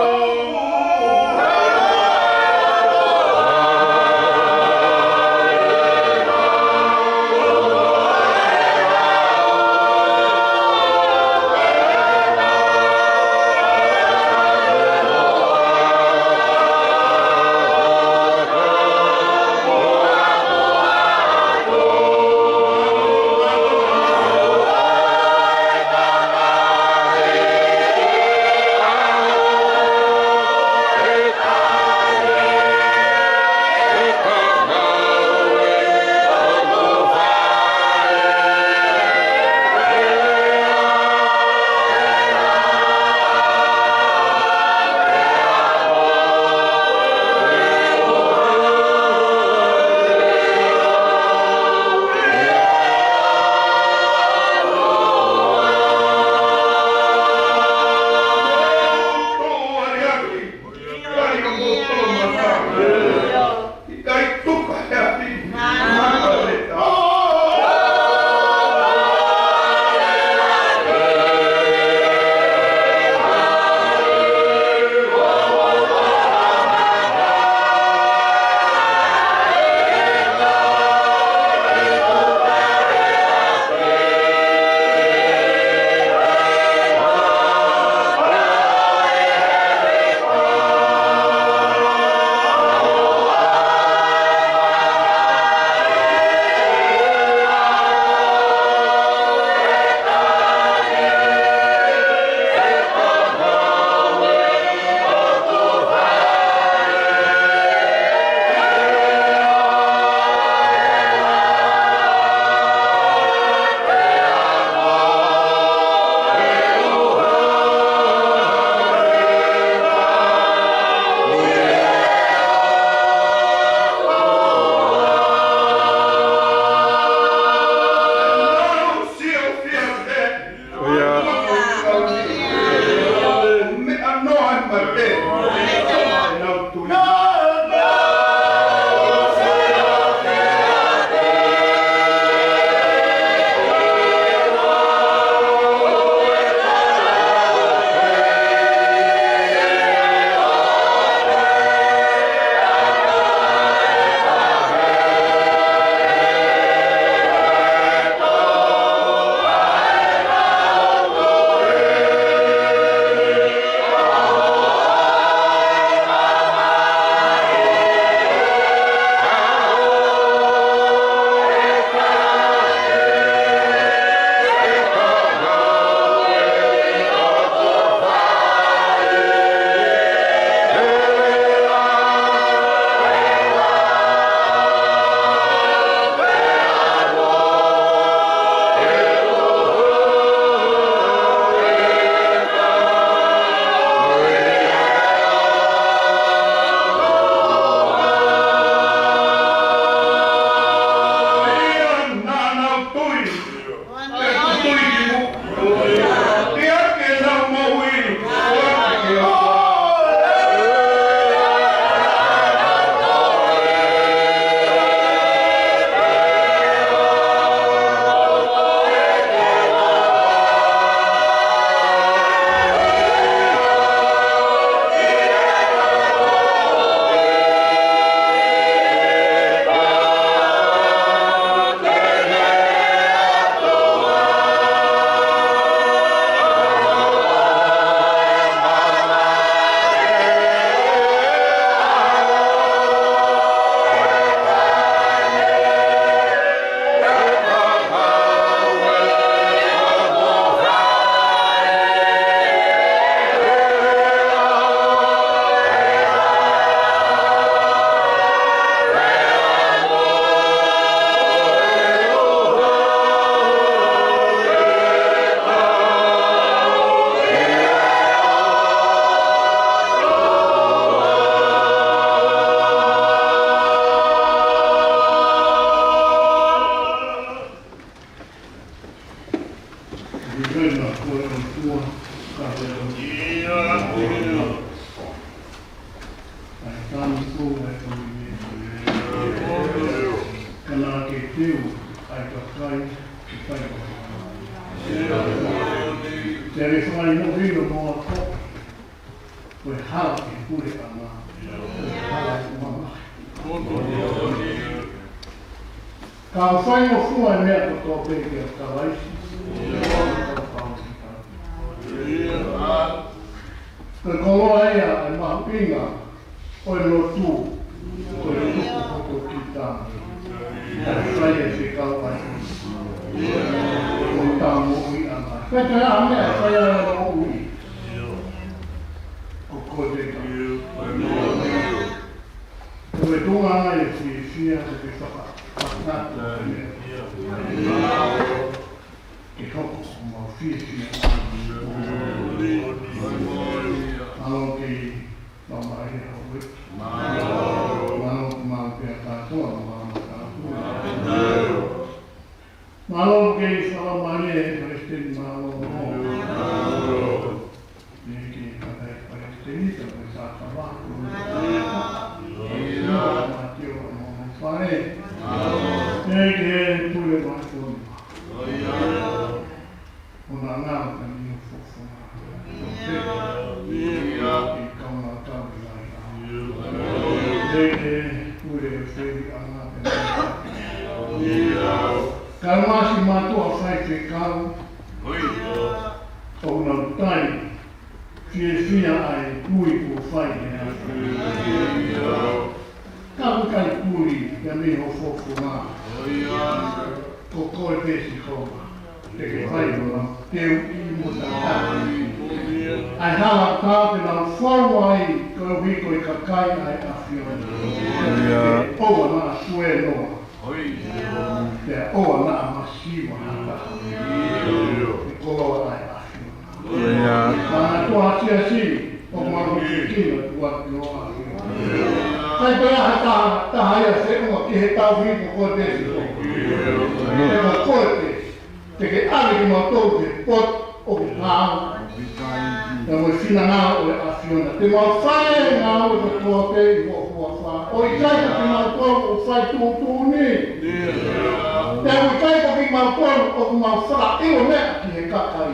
Tanu ko e tonu ni. Ka naʻa ke teu ʻa e kakai ke fai ʻa e. Te ke fai mo ʻilo mo ako. Ko e hala ke pule ʻana. Ko e hala ke mamahi. Ka u faingofua e meʻa kotoa pē kia Kalaisi. Ko e koloa ia ʻa e mahuʻinga ʻo e lotu, ko e tuku hoto kita. ʻA e fai e fekau ai. Ko e tau moʻui ʻana. Pea ko e hā e meʻa ʻe fai ai e moʻui? Ko koe te ka. Ko e tuʻunga ʻa e fiefia, ko e faka-, fakangata e meʻa. Ke hoko ko mau fiefia. Mālō ke lau mai e hau e. Mālō ko mau pea kātoa, mālō kātoa. Mālō ke lau mai e Palesiteni, mālō. Ke kakai Palesiteni, ka me sa ka wa. Mālō. Mālō, Matio, mālō, fale. Mālō. Ke pule mai ko. ʻO na ngāue ka ni fofo. Ke kaunga kau mai. Ke pule feli anga. Ka masi mātuʻa faifekau. ʻO nau tai. Fiefia ʻa e kui kuo fai he ʻaho. Ka ʻoku ʻikai puli, ka mei ho fofonga. Ko koe pē Sihova. Te ke fai mo nau teu ʻi mo tata. ʻA e hala ka te nau fou ai, koeʻuhi ko e kakai ʻa e ʻAfiona. ʻIo. ʻOua naʻa sue noa. Pea ʻoua naʻa masiva ha taha. He koloa ʻa e ʻAfiona. ʻIo. Ka na toa siasi, ʻoku mau hiki kina tuʻa ki ho ʻAfiona. ʻIkai toe ʻi ai ha taha, taha ia feʻunga ki he tauhi ko koe pē Sihova. He ko koe pē, te ke ʻave kimautolu ki he potu ʻoku hao. Pea mo e finangalo ʻo e ʻAfiona. Te mau fai e ngāue kotoa pē ʻi ho huafa. ʻOku ʻikai ko kimautolu ʻoku fai tuʻutuʻuni. Pea ʻoku ʻikai ko kimautolu ʻoku mau fakaʻilo meʻa ki he kakai.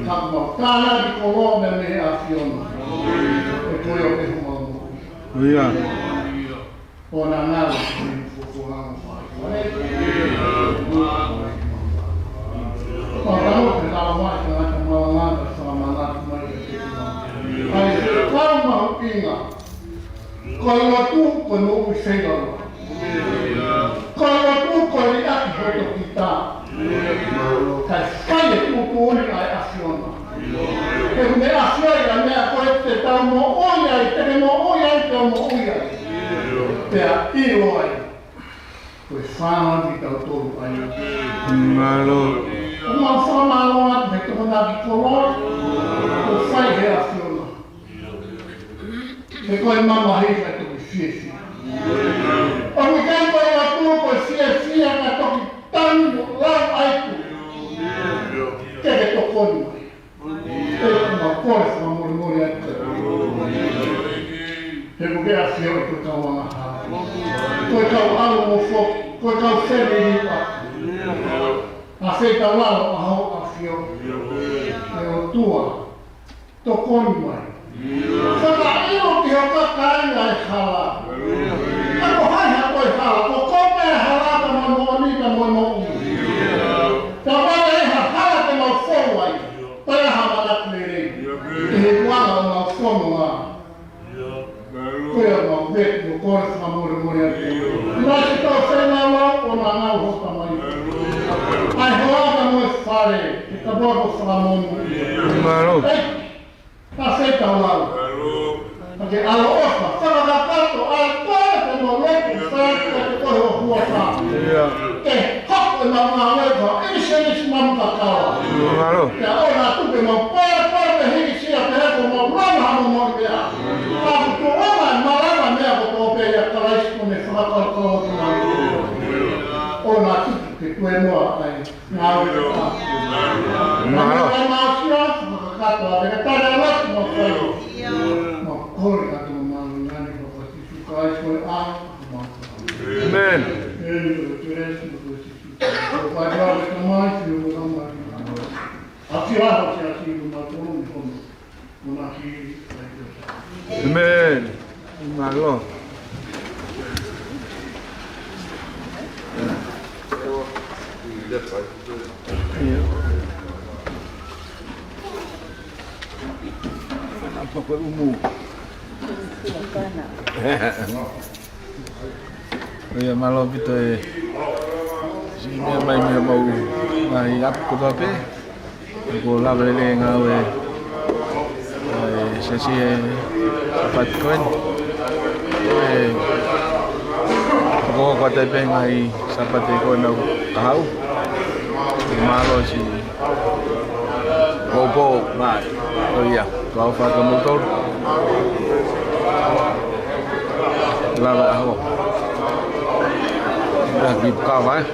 Ka mau tānaki koloa mei he ʻAfiona. He ko ia ʻoku ʻi homau moʻui. ʻIo. ʻO na ngāue ki he fofonga mo fai. Pea kano te lau mai ka ngata malanga ka fakamanatu mai ka te kina. ʻA e fekau mahuʻinga. Ko e lotu, ko e moʻui feilaulau. Ko e lotu, ko e liʻaki hoto kita. Kae fai e tuʻutuʻuni ʻa e ʻAfiona. He ʻoku ne ʻafioʻi ʻa e meʻa ko ē te tau moʻui ai, te ke moʻui ai, te u moʻui ai. Pea ʻilo ai. Ko e fānau kitautolu ai. Mālō. ʻOku mau fakamālō atu he tokonaki koloa. Kuo fai he ʻAfiona. He ko e mamahi ka toki fiefia. ʻOku ʻikai ko e ʻatu ko e fiefia ka toki tanu mo lau ai tu. Ke ke tokoni mai. ʻE, ʻoku mau kole fakamolemole atu. He ʻoku ke ʻafioʻi ko e kau angahala. Ko e kau ʻalu mo foki. Ko e kau femi lipa. ʻA fetaulalo ʻa ho ʻAfio. ʻE ʻOtua. Tokoni mai. Fakaʻilo ki ho kakai ʻa e hala. Ka ko hai ha ko e hala, ko koe pē hala ka mo moʻoni ka mo moʻui. Ka ʻoku ʻi ai ha hala te mau fou ai, pea ha manatu lelei. Ke he kuanga ʻo mau fononga. Ko ia mau vete mo kole fakamolemole atu. Nasi tau fenau au ʻo na ngau ho tamai. ʻAi ho aka mo e fale, ke ka bua ko fakamono. Mālō. Ei, ka fetau au. Ka ke ʻaloʻofa, fakakakato, ʻa e kole ke mau lotu, fale, ka ke koe ho huafa. ʻIo. Ke hoko e mau ngāue ko e ʻinisenisi mamu kakala. Mālō. Ke ʻaonga atu ke mau pāpā me hiki sia pehē ko mau langa ha momoʻi meʻa. Ka kuo tuʻunga e malanga meʻa kotoa pē ʻia Kalaisi ko ne fakakaukau atu mai. ʻOna atu ke tue noa ai. Ngāue ke tā. Mālō. Ngāue ke māsia, fakakakato, ʻa te ke tare ala ki mau fai. Mau kole atu mau ngane. ʻĒmeni. ʻĒmeni. Mālō. ʻIo. Apa ko umu? ʻIo, mālō ʻaupito e siʻi meʻa mai mei homau ngaahi ʻapi kotoa pē. Kuo lava lelei e ngāue ʻa e siasi he Sāpate ko eni. ʻE, ko e hoko atu pē ngaahi Sāpate ko ena ʻoku kahaʻu. Mālō siʻi poupou mai. ʻIo, kau fakamoutolu. Lava ʻaho. Dah, di buka, Pak.